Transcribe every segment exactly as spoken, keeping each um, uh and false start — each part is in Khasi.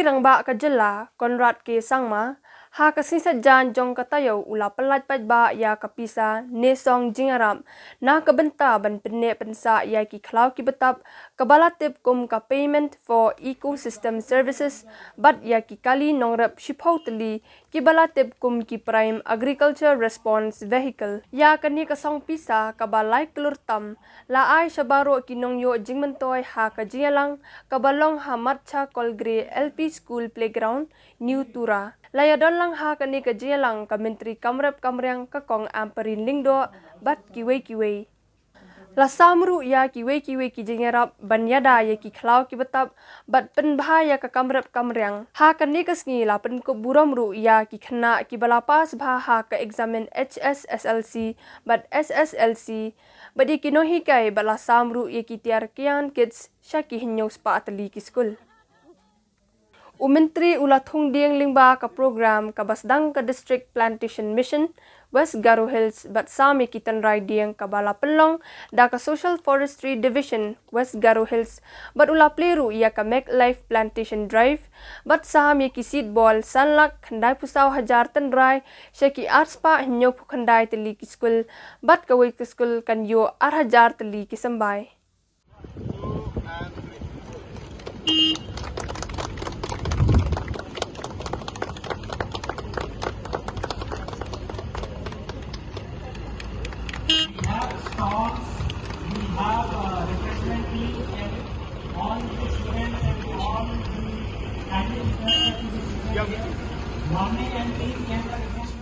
Rangbah ka jylla Conrad K Sangma ha ka sngi Saitjaiñ jong ka taïew u la pyllait paidbah ïa ka pisa ne song jingïarap na ka bynta ban pynneh pynsah ïa ki khlaw ki btap kaba la tip kum ka Payment for Ecosystem Services bad ïa ki kali nongrep shiphew tylli kiba la tip kum ki Prime Agriculture Response Vehicle. Ïa kane ka song pisa kaba lai klur tam la ai sha baroh ki nongïoh jingmyntoi ha ka jingïalang kaba long ha Matcha Kolgre L P School Playground, New Tura. La ïadon lang ha kane ka jingïalang ka Myntri kam rep kam riang ka Kong Ampareen Lyngdoh bad kiwei kiwei. La sam ruh ïa kiwei kiwei ki jingïarap ban ïada ïa ki khlaw ki btap bad pynbha ïa ka kam rep kam riang. Ha kane ka sngi la pynkup burom ruh ïa ki khynnah kiba la pass bha ha ka eksamin H S S L C bad S S L C bad ïa ki nonghikai bad la sam ruh ïa ki tiar Kian Kids sha ki hynñiew spah tylli ki skul. U Myntri u la thung dieng lyngba ka program kaba sdang ka District Plantation Mission West Garo Hills bad sam ïa ki tynrai dieng kaba la pynlong da ka Social Forestry Division West Garo Hills bad u la plie ruh ïa ka Make Life Plantation Drive bad sam ïa ki seed ball san lak khyndai phew saw hajar tynrai sha ki ar spah hynñiew phew khyndai tylli ki skul bad kawei ka skul kan ïoh ar hajar tylli ki symbai. We have stalls, we have, uh, refreshment team, and all the students and all the candidates interested to be seated here. Morning and team can the refreshment.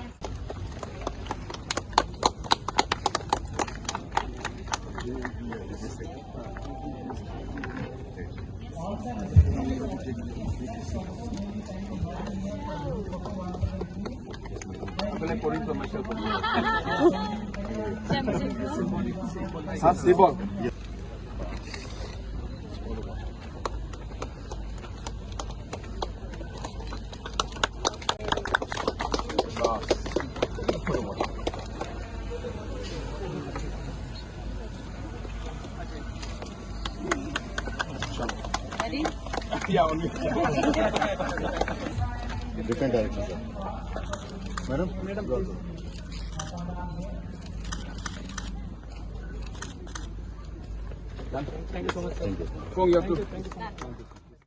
Different direction, sir. Madam? Madam, please. Thank you so much, sir. Thank you. Kong, you have to. Thank you, thank you.